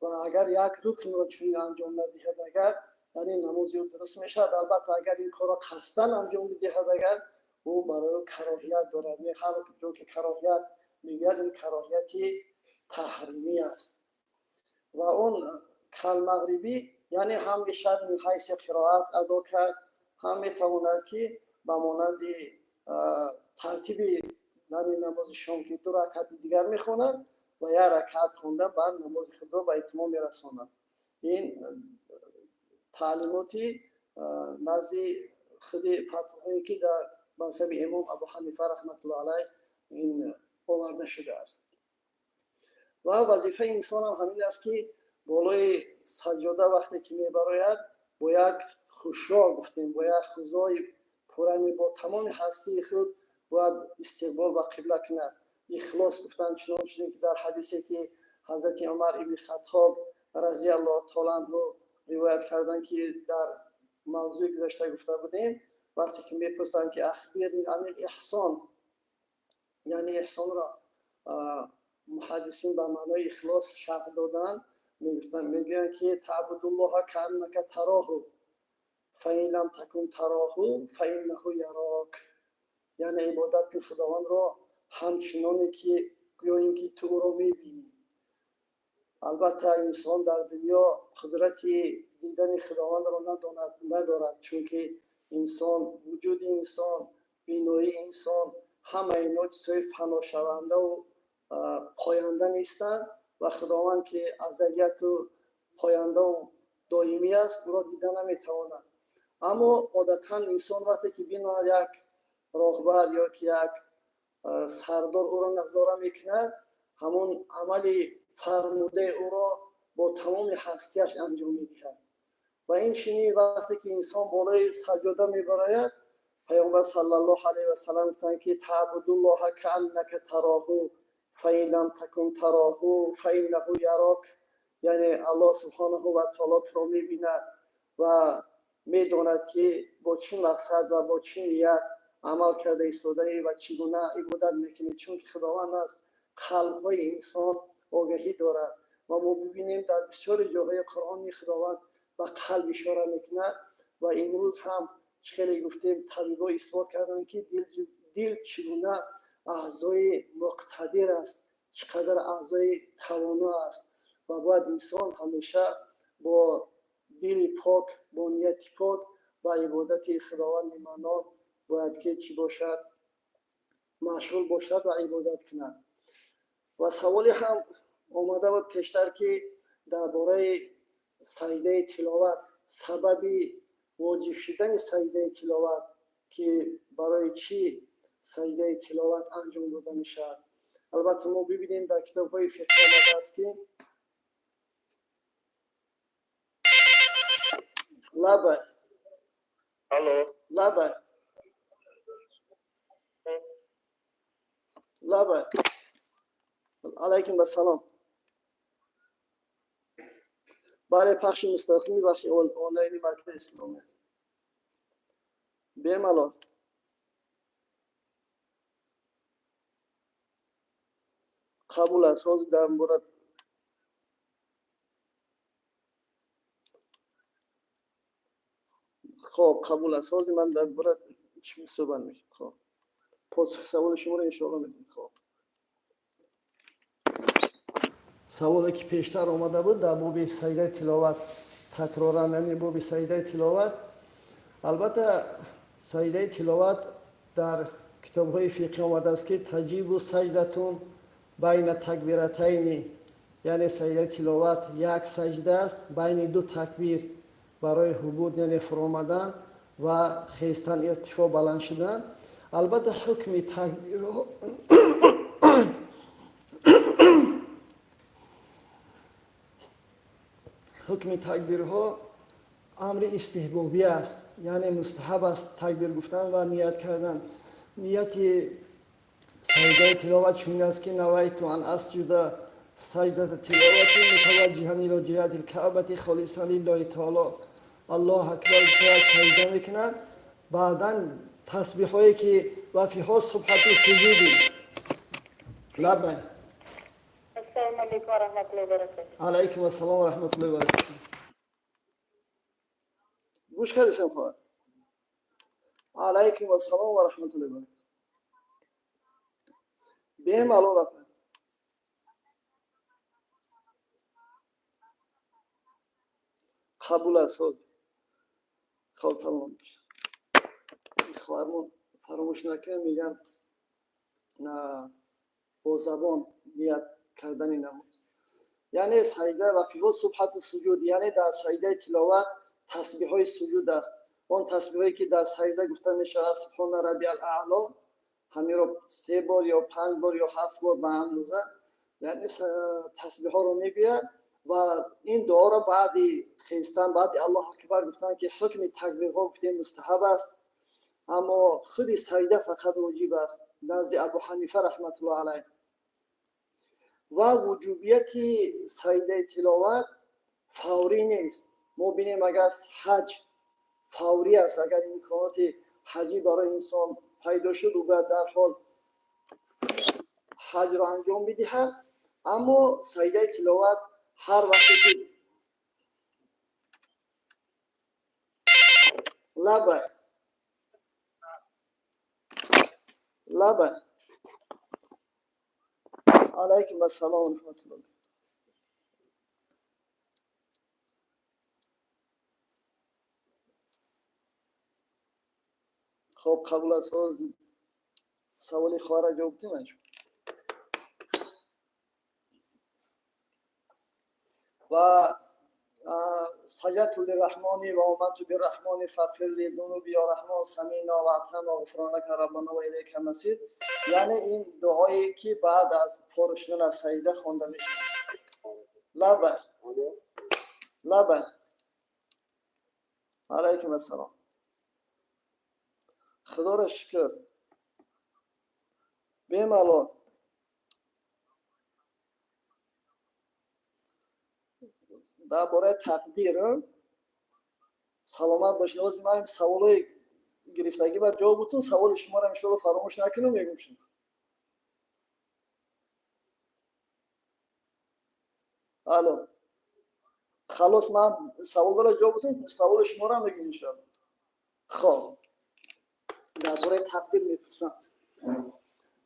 ва агар як рукнро чунин анҷом надиҳад, агар, яъне намози ӯ дуруст мешавад. Албатта, агар ин корро қасдан анҷом бидиҳад, агар ӯ барои ӯ кароҳият дорад. Ҳар ҷо ки кароҳият мегӯяд, ин кароҳияти таҳримӣ аст. Ва он калмағрибӣ, яъне ҳам мешавад мин ҳайси қироат адо кард, ҳам метавонад, ки ба монанди тартиби, яъне намози шом, ки ду ракъати дигар мехонад ва як ракъат хонда, баъд намози худро ба итмом мерасонад. Ин таълимоти назди худи фатвоҳое ки дар мазҳаби имом Абу Ҳанифа раҳматуллоҳ алайҳ ин оварда шудааст. Ва вазифаи инсонам ҳамин аст, ки болои саҷҷода вақте ки мебарояд, бо як хушӯъ гуфтем, бо як хузӯи пуррани, бо тамоми ҳастии худ бояд истиқбол ба қибла кунад. Ихлос гуфтан, чунон чунин ки дар ҳадисе ки ҳазрати Умар ибни Хаттоб разиаллоҳу таола анҳу ривоят карданд, ки дар мавзӯи гузашта гуфта будем, вақте ки мепурсанд, ки أخبرني عن الإحسان, яъне эҳсонро муҳаддисин ба маънои ихлос шарҳ доданд, мегӯянд, ки تعبد الله كأنك تراه فإن لم تكن تراه فإنه يراك, яъне ибодат кун Худовандро ҳамчуноне ки гӯё ин ки ту ӯро мебинӣ. Албатта, инсон дар дунё қудрати дидани Худовандро надорад, чунки инсон, вуҷуди инсон, биноии инсон, ҳамаи инҳо чизҳои фаношавандаву поянда нестанд ва Худованд, ки азалияту пояндаву доимӣ аст, ӯро дида наметавонад. Аммо одатан инсон вақте ки бинонад, як роҳбар ё ки як сардор ӯро назора мекунад, ҳамон амали фармудаи ӯро бо тамоми ҳастияш анҷом медиҳад. Ва инчунин вақте ки инсон болои саҷода мебарояд, Паёмбар саллаллоҳу алайҳи васаллам гуфтанд, ки таъбудуллоҳа кааннака тароҳу фаин лам такун тароҳу фаиннаҳу ярок, яъне Аллоҳ субҳонаҳу ва таоло туро мебинад ва медонад, ки бо чӣ мақсад ва бо чӣ ният амал карда истодаӣ ва чӣ гуна ибодат мекунӣ, чунки Худованд аз қалбҳои инсон огаҳӣ дорад. Ва мо бибинем, дар бисёри ҷоҳои Қуръони Худованд ба қалб ишора мекунад. Ва имрӯз ҳам чӣ хеле гуфтем, табибо исбот карданд, ки дил чӣ гуна аъзои муқтадир аст, чӣ қадар аъзои тавоно аст ва бояд инсон ҳамеша бо дили пок, бо нияти пок ба ибодати Худованди Маннон бояд ки чӣ бошад, машғул бошад ва ибодат кунад. Ва саволе ҳам омада буд пештар, ки дар бораи саҷдаи тиловат, сабаби воҷиб шудани саҷдаи тиловат, ки барои чӣ саҷдаи тиловат анҷом дода мешавад. Албатта, мо бибинем, дар китобҳои фиқҳ омадааст, ки лаба. Алло. Лаба, лаба, алайкум ассалом. Бале, пахши мустақими бахши онлайни Маркази Исломӣ, бемалол. Қабул аст, ҳозир дар бора. Хоб, қабул аст, ҳозир ман дар бора чӣ суҳбат мекунам. Хоб, посухи саволи шуморо иншоалло медиҳем. Хоб, саволе ки пештар омада буд дар боби саҷдаи тиловат, такроран, яъне боби саҷдаи тиловат. Албатта, саҷдаи тиловат дар китобҳои фиқҳӣ омадааст, ки таҷибу саҷдатун байна такбиратайни, яъне саҷдаи тиловат як саҷда аст байни ду такбир барои ҳубут, яъне фуромадан, ва хестан, иртифоъ, баланд шудан. Албатта, ҳукми такбирҳо амри истиҳбобӣ аст, яъне мустаҳаб аст такбир гуфтан ва ният кардан. Нияти саҷдаи тиловат чунин аст, ки навайту ан асҷуда саҷдата тиловати мутаваҷҷиҳан ило ҷиҳати лкаъбати холисан лиллоҳи таоло. Аллоҳ акбар, саҷда мекунад. Баъдан тасбиҳое ки ва фиҳо субҳати суҷуди. Лаббай. Ассалому алайкум ва раҳматуллоҳи ва баракатуҳ. Алайкум ассалом ва раҳматуллоҳи ва баракатуҳ. Гӯш кардисам, хоҳар. Алайкум ассалом ва раҳматуллоҳи ва баракатуҳ. Бемалол, апа. Қабул аст, ҳозир. Хоб, салом. Хоҳармон, фаромӯш накунем, мегам, бо забон ният кардани намоз, яъне саҷда ва фиҳо субҳату суҷуд, яъне дар саҷдаи тиловат тасбиҳҳои суҷуд аст. Он тасбиҳое ки дар саҷда гуфта мешавад, субҳона раббиял аъло, ҳаминро се бор ё панҷ бор ё ҳафт бор ба андоза, яъне тасбиҳҳоро мегӯяд. Ва ин дуоро баъди хестан, баъди Аллоҳ акбар гуфтанд, ки ҳукми такбирҳо, гуфтем, мустаҳаб аст, аммо худи саҷда фақат воҷиб аст назди Абу Ҳанифа раҳматуллоҳ алайҳ. Ва вуҷубияти саҷдаи тиловат фаврӣ нест. Мо бинем, агар ҳаҷ фаврӣ аст, агар имконоти ҳаҷӣ барои инсон пайдо шуд, ӯ бояд дарҳол ҳаҷро анҷом бидиҳад. Аммо саҷдаи тиловат ҳар вақте ки. Лабай, лабай, алайкум ассалом ва раҳматуллоҳ. Хоб, қабул аст, ҳозир саволи хоҳарро ҷавоб дидем. Ва سجدت للرحمن و آمنت بالرحمن فاغفر لي ذنوبي يا رحمن سمعنا و اطعنا غفرانك ربنا و الیک المصیر. یعنی این دعایی که بعد از فارغ شدن از سجده خوانده میشه. لبه لبه. علیکم السلام. خدا را شکر، бемалол. Дар бораи тақдир. Саломат бошед. Ҳозир ман саволҳои гирифтагӣ ба ҷавоб бутум, саволи шуморо иншоалло фаромӯш накунам, мегум шумо. Алло, халос, ман саволро ҷавоб бутум, саволи шуморо мегум иншоалло. Хоб, дар бораи тақдир мепурсам.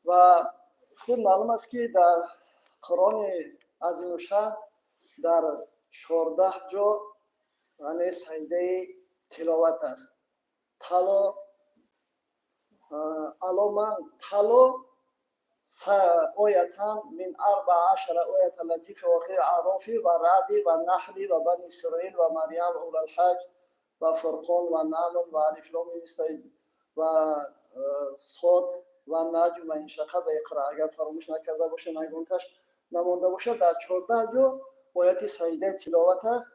Ва худ маълум аст, ки дар Қурони азимушшаън дар 14 ҷо, яъне, саҷдаи тиловат аст. Тало аломан тало оятан мин 14 оята лати фи охири Аърофи ва Раъди ва Наҳли ва Бани Исроил ва Марьям ва Улалҳаҷ ва Фурқон ва Намл ва Алифломим ва Сод ва Наҷм ва Иншақат ва Иқра. Агар фаромӯш накарда бошем, ягонташ намонда бошад, дар 14 ҷо ояти саҷдаи тиловат аст.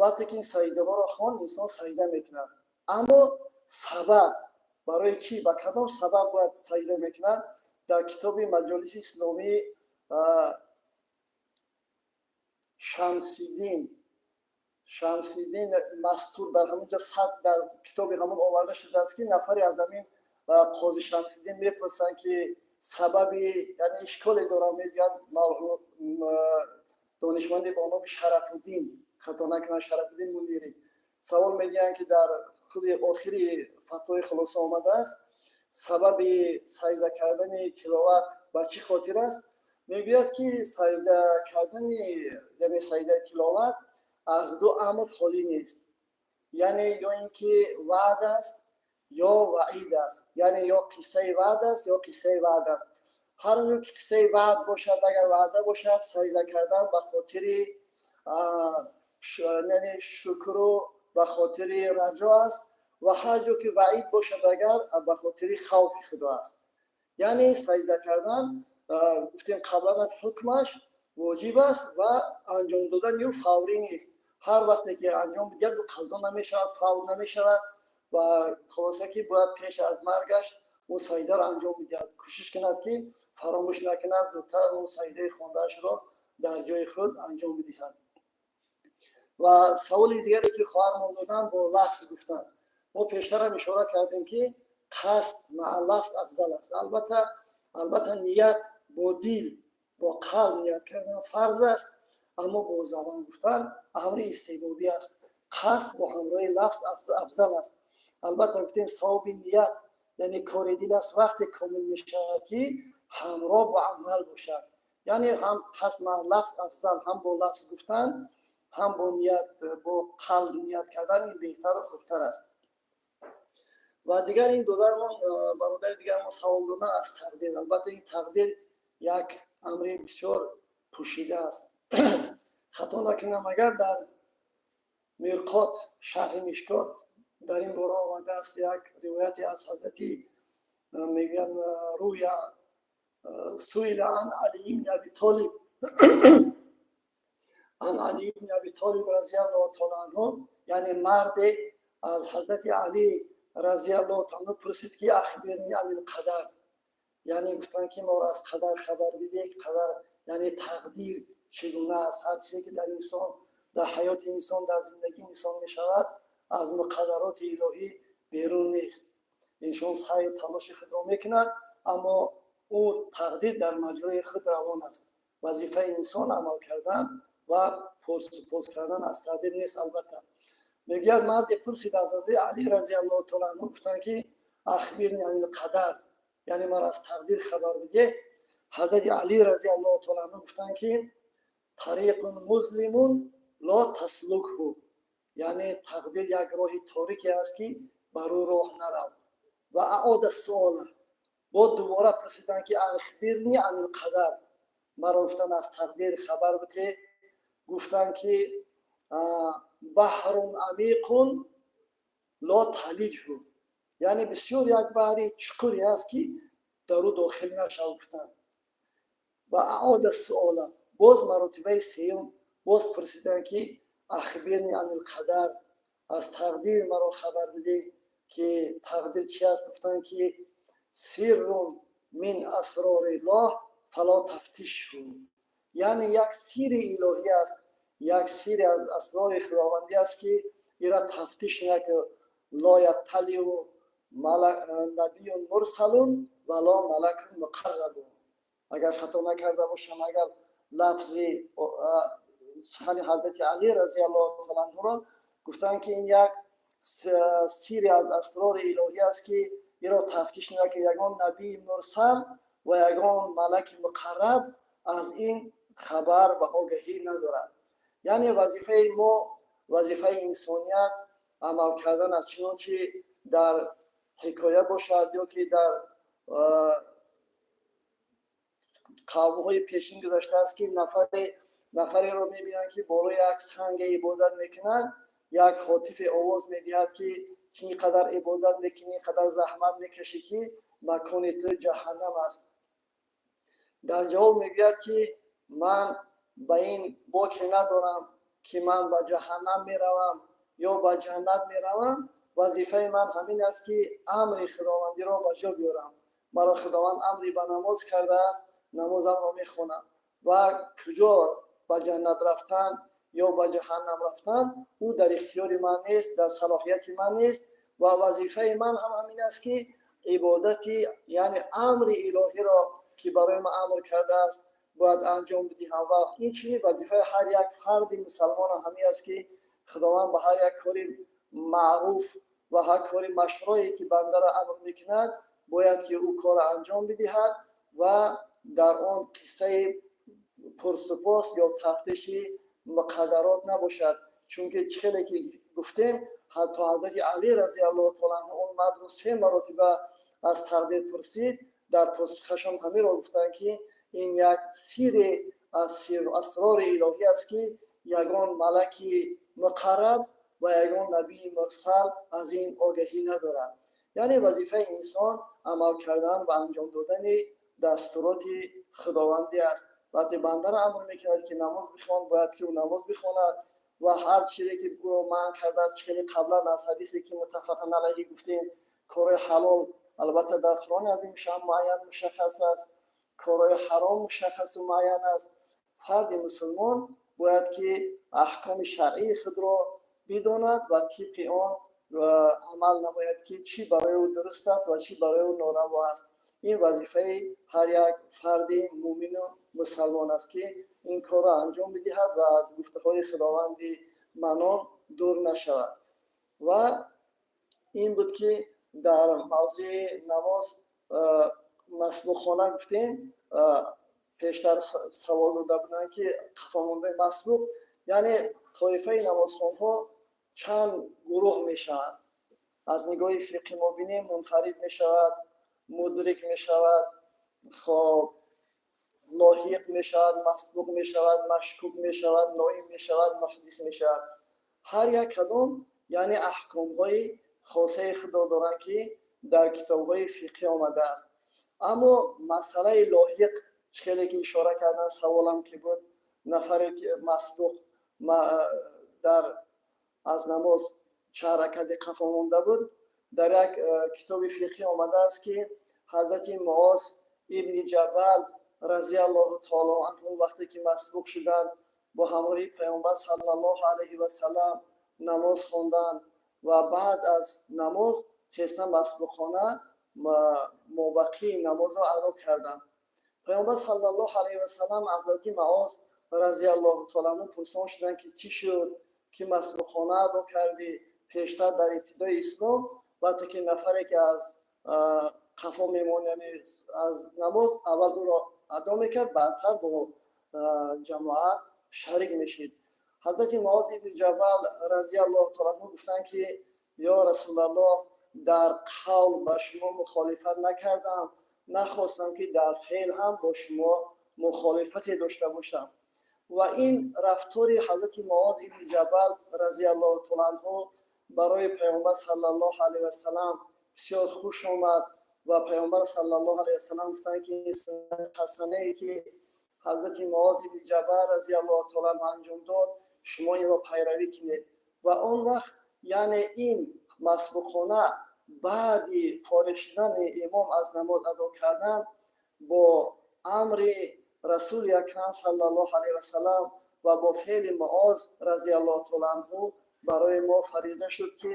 Вақте ки ин саҷдаҳоро хонд, инсон саҷда мекунад. Аммо сабаб барои чӣ, ба кадом сабаб бояд саҷда мекунад? Дар китоби Маҷолиси исломӣ Шамсиддин Мастур, дар ҳамонҷа сад дар китоби ҳамон оварда шудааст, ки нафаре аз ҳамин қози Шамсиддин мепурсанд, ки сабаби, яъне, ишколе дорам, мегӯяд донишманде бо номи Шарафуддин, хато накунам, Шарафуддин Мунирӣ. Савол медиҳанд, ки дар худи охири фатвои хулоса омадааст, сабаби саҷда кардани тиловат ба чӣ хотир аст? Мегӯяд, ки саҷда кардани, яъне саҷдаи тиловат, аз ду амр холӣ нест, яъне ё ин ки ваъд аст, ё ваъид аст, яъне ё қиссаи ваъд аст, ё қиссаи ваъд аст. Ҳар он ки қиссаи ваъд бошад, агар ваъда бошад, саҷда кардан ба хотири, яъне, шукру ба хотири раҷо аст. Ва ҳар ҷо ки ваъид бошад, агар ба хотири хавфи Худо аст. Яъне саҷда кардан, гуфтем қаблан, ҳукмаш воҷиб аст ва анҷом додани ӯ фаврӣ нест. Ҳар вақте ки анҷом бидиҳад, ӯ қазо намешавад, фавр намешавад. Ва хулоса, ки бояд пеш аз маргаш ӯ саҷдаро анҷом бидиҳад, кӯшиш кунад, ки фаромӯш накунад, зудтар он саҷдаи хондаашро дар ҷои худ анҷом бидиҳад. Ва саволи дигаре, ки хоҳармон додам, бо лафз гуфтанд. Мо пештарам ишора кардем, ки қасд маа лафз афзал аст. Албатта, ният бо дил, бо қалб ният кардан фарз аст, аммо бо забон гуфтан амри истеҳбобӣ аст. Қасд бо ҳамроҳи лафз афзал аст. Албатта, гуфтем, савоби ният, яъне кори дил аст, вақте комил мешавад, ки ҳамроҳ бо амал бошад. Яъне ҳам қасд маа лафз афзал, ҳам бо лафз гуфтан, ҳам бо ният, бо қалб ният кардан, ин беҳтару хубтар аст. Ва дигар ин додармон, бародари дигармон савол додан аз тақдир. Албатта, ин тақдир як амри бисёр пӯшида аст. Хато накунам, агар дар Мирқот, шарҳи Мишкот, дар ин бора омадааст як ривояте аз ҳазрати, мегӯянд, руя суила ан Али ибни Аби Толиб, ан Али ибни Аби Толиб разиаллоҳу таала анҳу. Яъне марде аз ҳазрати Али разиаллоҳу таала анҳу пурсид, ки أخبرني عن القدر, яъне гуфтанд, ки моро аз қадар хабар бидеҳ. Қадар, яъне тақдир, чӣ гуна аст? Ҳар чизе ки дар инсон, дар ҳаёти инсон, дар зиндагии инсон мешавад, аз муқаддароти илоҳӣ берун нест. Инсон саъю талоши худро мекунад, аммо ӯ тақдир дар маҷрои худ равон аст. Вазифаи инсон амал кардан ва пос кардан аз тақдир нест. Албатта, мегӯяд, марде пурсид аз ҳазрати Али разиаллоҳу таала анҳу, гуфтанд, ки أخبرني عن القدر, яъне маро аз тақдир хабар бидеҳ. Ҳазрати Али разиаллоҳу таала анҳу гуфтанд, ки طريق مظلم لا تسلكه, яъне тақдир як роҳи торике аст, ки бар ӯ роҳ нарав. Ва أعاد السؤال, бо дубора пурсиданд, ки أخبرني عن القدر, маро, гуфтанд, аз тақдир хабар бидеҳ. Гуфтанд, ки بحر عمیق لا تلجه. Яъне бисёр як баҳри чуқуре аст, ки дар ӯ дохил нашав, гуфтанд. Ва أعاد السؤال, боз маротибаи сеюм боз пурсиданд, ки أخبرني عن القدر, аз тақдир маро хабар бидеҳ, ки тақдир чи аст? Гуфтанд, ки سر من أسرار الله فلا تفتشه. Яъне як сири илоҳӣ аст, як сири аз асрори худовандӣ аст, ки ира тафтиш накун. لا يطلع نبي مرسل ولا ملك مقرب. Агар хато накарда бошам, агар лафзи сухани ҳазрати Алӣ разиаллоҳу таала анҳуро гуфтанд, ки ин як сири аз асрори илоҳӣ аст, ки иро тафтиш накун, ягон набии мурсал ва ягон малаки муқарраб аз ин хабар ва огаҳӣ надорад. Яъне вазифаи мо, вазифаи инсоният амал кардан аст, чунончи дар ҳикоя бошад ё ки дар қавмҳои пешин гузаштааст, ки нафареро мебинанд, ки болои як санге ибодат мекунад. Як ҳотифе овоз медиҳад, ки ин қадар ибодат мекунӣ, ин қадар заҳмат мекашӣ, ки макони ту ҷаҳаннам аст. Дар ҷавоб мегӯяд, ки ман ба ин боке надорам, ки ман ба ҷаҳаннам меравам ё ба ҷаннат меравам. Вазифаи ман ҳамин аст, ки амри худовандиро ба ҷо биёрам. Маро Худованд амри ба намоз кардааст, намозамро мехонам ва куҷо ба ҷаннат рафтан ё ба ҷаҳаннам рафтан, ӯ дар ихтиёри ман нест, дар салоҳияти ман нест. Ва вазифаи ман ҳам ҳамин аст, ки ибодати, яъне амри илоҳиро, ки барои ман амр кардааст, бояд анҷом бидиҳам. Ва инчунин вазифаи ҳар як фарди мусалмон ҳамин аст, ки Худованд ба ҳар як кори маъруф ва ҳар кори машрӯе, ки бандаро амр мекунад, бояд ки ӯ корро анҷом бидиҳад ва дар он қиссаи пурсупос ё тафтиши муқаддарот набошад. Чунки чӣ хеле ки гуфтем, ҳатто ҳазрати Алӣ разиаллоҳу таала анҳу он мардро се маротиба аз тақдир пурсид, дар посухашон ҳаминро гуфтанд, ки ин як сире аз асрори илоҳӣ аст, ки ягон малаки муқарраб ва ягон набии мурсал аз ин огаҳӣ надорад. Яъне вазифаи инсон амал кардан ва анҷом додани дастуроти худовандӣ аст. Вақте бандаро амр мекунад, ки намоз бихон, бояд ки ӯ намоз бихонад ва ҳар чизе, ки ӯро манъ кардааст, чӣ хеле қаблан аз ҳадисе, ки муттафақан алайҳи гуфтем, корҳои ҳалол албатта дар Қуръони азимушшаън муайян мушаххас аст, корҳои ҳаром мушаххасу муайян аст. Фарди мусулмон бояд ки аҳкоми шаръии худро бидонад ва тибқи он амал намояд, ки чӣ барои ӯ дуруст аст ва чӣ барои ӯ нораво аст. Ин вазифаи ҳар як фарди муъмину мусалмон аст, ки ин корро анҷом бидиҳад ва аз гуфтаҳои худованди манон дур нашавад. Ва ин буд, ки дар мавзӯи намоз масбуқхона гуфтем. Пештар савол дода буданд, ки қафомондаи масбуқ, яъне тоифаи намозхонҳо чанд гурӯҳ мешаванд. Аз нигоҳи фиқҳӣ мо бинем, мунфарид мешавад, мудрик мешавад, хоб, лоҳиқ мешавад, масбуқ мешавад, машкук мешавад, ноим мешавад, муҳдис мешавад. Ҳар як кадом, яъне, аҳкомҳои хосаи худро доранд, ки дар китобҳои фиқҳӣ омадааст. Аммо масъалаи лоҳиқ, чӣ хеле ки ишора кардан, саволам ки буд, нафаре ки масбуқ дар аз намоз чанд ракати қафо монда буд, дар як китоби фиқҳӣ омадааст, ки ҳазрати Муоз ибни Ҷабал разиаллоҳу таоло анҳу вақте ки масбуқ шуданд, бо ҳамроҳи Паёмбар саллаллоҳу алайҳи васалам намоз хонданд ва баъд аз намоз хеста масбуқона мобақии намозро адо карданд. Паёмбар саллаллоҳу алайҳи васалам ҳазрати Муоз разиаллоҳу таоло анҳу пурсон шуданд, ки чӣ шуд, ки масбуқона адо кардӣ? Пештар, дар ибтидои ислом, вақте ки нафаре ки аз қафо мемонд, яъне аз намоз, аввал ӯро адо мекард, баъдтар бо ҷамоат шарик мешид. Ҳазрати Муоз ибни Ҷабал разиаллоҳу таала анҳу гуфтанд, ки ё Расулаллоҳ, дар қавл ба шумо мухолифат накардам, нахостам, ки дар феъл ҳам бо шумо мухолифате дошта бошам. Ва ин рафтори ҳазрати Муоз ибни Ҷабал разиаллоҳу таала анҳу барои Паёмбар саллаллоҳу алайҳи васалам бисёр хуш омад ва Паёмбар саллаллоҳу алайҳи васалам гуфтанд, ки ҳасанае, ки ҳазрати Муоз ибни Ҷабал разиаллоҳу таала анҳу анҷом дод, шумо инро пайравӣ кунед. Ва он вақт, яъне ин масбуқона баъди фориғ шудани имом аз намоз адо кардан бо амри Расули Акрам саллаллоҳу алайҳи васалам ва бо феъли Муоз разиаллоҳу таала анҳу барои мо фариза шуд, ки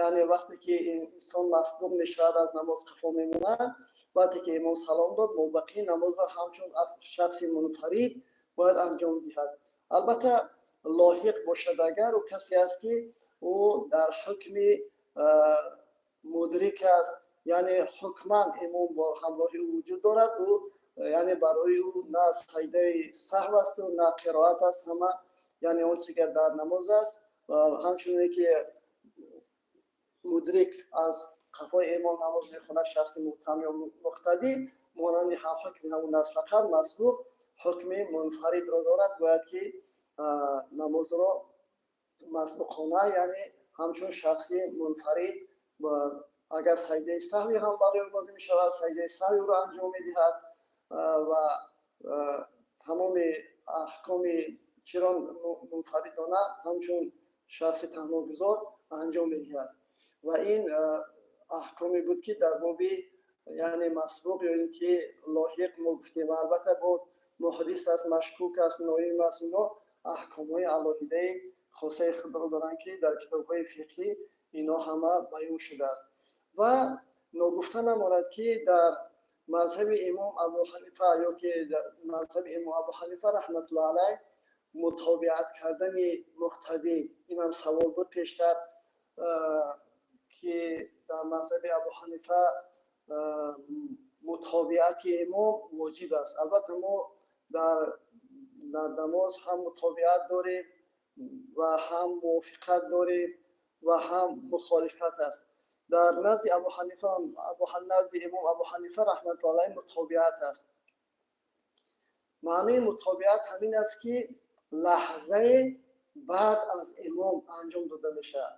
яъне вақте ки инсон масбуқ мешавад, аз намоз қафо мемонад, вақте ки имом салом дод, мобақии намозро ҳамчун шахси мунфарид бояд анҷом диҳад. Албатта, лоҳиқ бошад, агар ӯ касе аст, ки ӯ дар ҳукми мудрик аст, яъне ҳукман имом бо ҳамроҳи ӯ вуҷуд дорад, ӯ яъне барои ӯ на саҷдаи саҳв асту на қироат аст, ҳама яъне он чи ки дар намоз аст, ҳамчуне ки мудрик аз қафои имом намоз мехонад, шахси муътам ё муқтадӣ монанди ҳам ҳукми ҳамун аст. Фақат масбуқ ҳукми мунфаридро дорад, бояд ки намозро масбуқона, яъне ҳамчун шахси мунфарид, агар саҷдаи саҳви ҳам барои ӯ лозим мешавад, саҷдаи саҳви ӯро анҷом медиҳад ва тамоми аҳкоми чиро мунфаридона ҳамчун шахси танҳогузор анҷом медиҳад. Ва ин аҳкоме буд, ки дар боби яъне масбуқ ё ин ки лоҳиқ мо гуфтем. Ва албатта, боз муҳдис аст, машкук аст, ноим аст, ино аҳкомҳои алоҳидаи хосаи худро доранд, ки дар китобҳои фиқҳӣ ино ҳама баён шудааст. Ва ногуфта намонад, ки дар мазҳаби имом Абу Ҳанифа ё ки мазҳаби имом Абу Ҳанифа раҳматуллоҳ алайҳ мутобиат кардани муқтадӣ, инам савол буд пештар, ки дар мазҳаби Абу Ҳанифа мутобиати имом воҷиб аст. Албатта, мо дар намоз ҳам мутобиат дорем ва ҳам мувофиқат дорем ва ҳам мухолифат аст. Дар назди Абу Ҳанифа, назди имом Абу Ҳанифа раҳматуллоҳ алайҳ мутобиат аст. Маънии мутобиат ҳамин аст, ки лаҳзае баъд аз имом анҷом дода мешавад.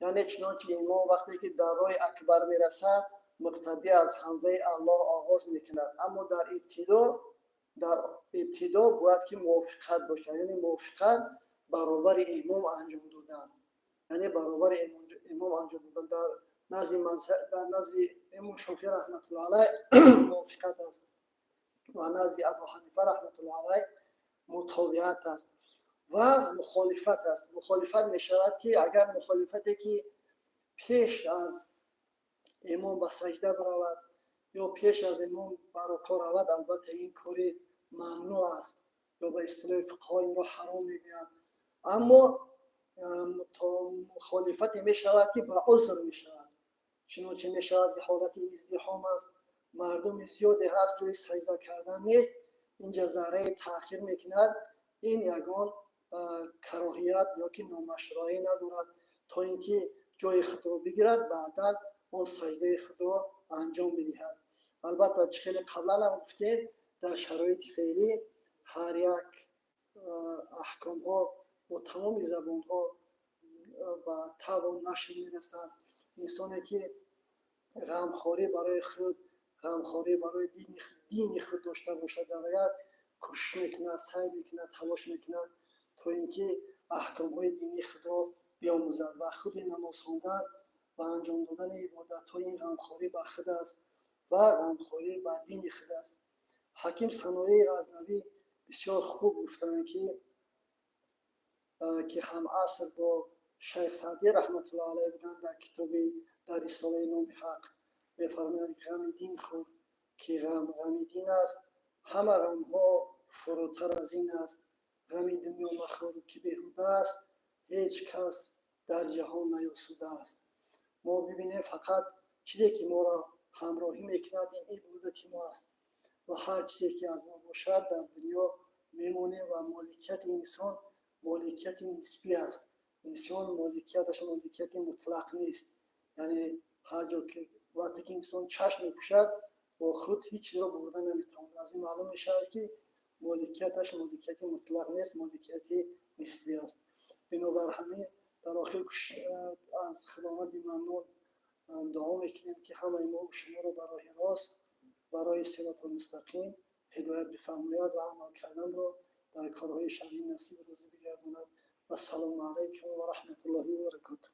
Яъне чунончи имом вақте ки дар роҳи акбар мерасад, муқтадӣ аз ҳамзаи Аллоҳ оғоз мекунад, аммо дар ибтидо бояд ки мувофиқат бошад, яъне мувофиқат баробари имом анҷом додан, яъне баробари имом анҷом додан. Дар назди имом Шофиъ раҳматуллоҳ алайҳ мувофиқат аст ва назди Абу Ҳанифа раҳматуллоҳ алайҳ мутобиат аст ва мухолифат аст. Мухолифат мешавад, ки агар мухолифате, ки пеш аз имом ба саҷда биравад ё пеш аз имом ба рукӯъ равад, албатта, ин кори мамнӯъ аст ё ба истилоҳи фуқаҳо инро ҳаром мегӯянд. Аммо мухолифате мешавад, ки ба узр мешавад. Чунончи мешавад, ки ҳолати издиҳом аст, мардуми зиёде ҳаст, ҷои саҷда кардан нест, инҷа заррае таъхир мекунад, ин ягон кароҳият ё ки номашруъӣ надорад, то ин ки ҷои худро бигирад, баъдан он саҷдаи худро анҷом медиҳад. Албатта, чӣ хеле қаблан ҳам гуфтем, дар шароити феълӣ ҳар як аҳкомҳо бо тамоми забонҳо ба табъу нашр мерасанд. Инсоне, ки ғамхорӣ барои худ, ғамхорӣ барои дини худ дошта бошад, агар кӯшиш мекунад, саъй мекунад, талош мекунад, то ин ки аҳкомҳои динии худро биомӯзад. Ва худи намоз хондан ва анҷом додани ибодатҳо ин ғамхорӣ ба худ аст ва ғамхорӣ ба дини худ аст. Ҳаким Саноии Ғазнавӣ бисёр хуб гуфтанд, ки ҳамаср бо Шайх Саъдӣ раҳматуллоҳ алайҳ буданд, дар китоби, дар рисолаи Номи ҳақ мефармоянд: «Ғами дин хӯр, ки ғам ғами дин аст, ҳама ғамҳо фурӯтар аз ин аст. Ғами дунё махӯр, ки беҳуда аст, ҳеҷ кас дар ҷаҳон наёсуда аст». Мо бибинем, фақат чизе, ки моро ҳамроҳӣ мекунад, ин ибодати мо аст ва ҳар чизе, ки аз мо бошад, дар дунё мемонем. Ва моликияти инсон моликияти нисбӣ аст. Инсон моликияташ моликияти мутлақ нест, яъне ҳар ҷо ки вақте ки инсон чашм мепӯшад, бо худ ҳеҷ чизро бурда наметавонад. Аз ин маълум мешавад, ки Моликияташ моликияти мутлақ нест, моликияти нисбӣ аст. Бинобар ҳамин, дар охир аз Худованди Маннон дуо мекунем, ки ҳамаи мо шуморо ба роҳи рост, барои сироти мустақим ҳидоят бифармояд ва амал карданро дар корҳои шаръӣ насиб рӯзӣ бигардонад. Вассалому алайкум ва раҳматуллоҳи ва баракотуҳ.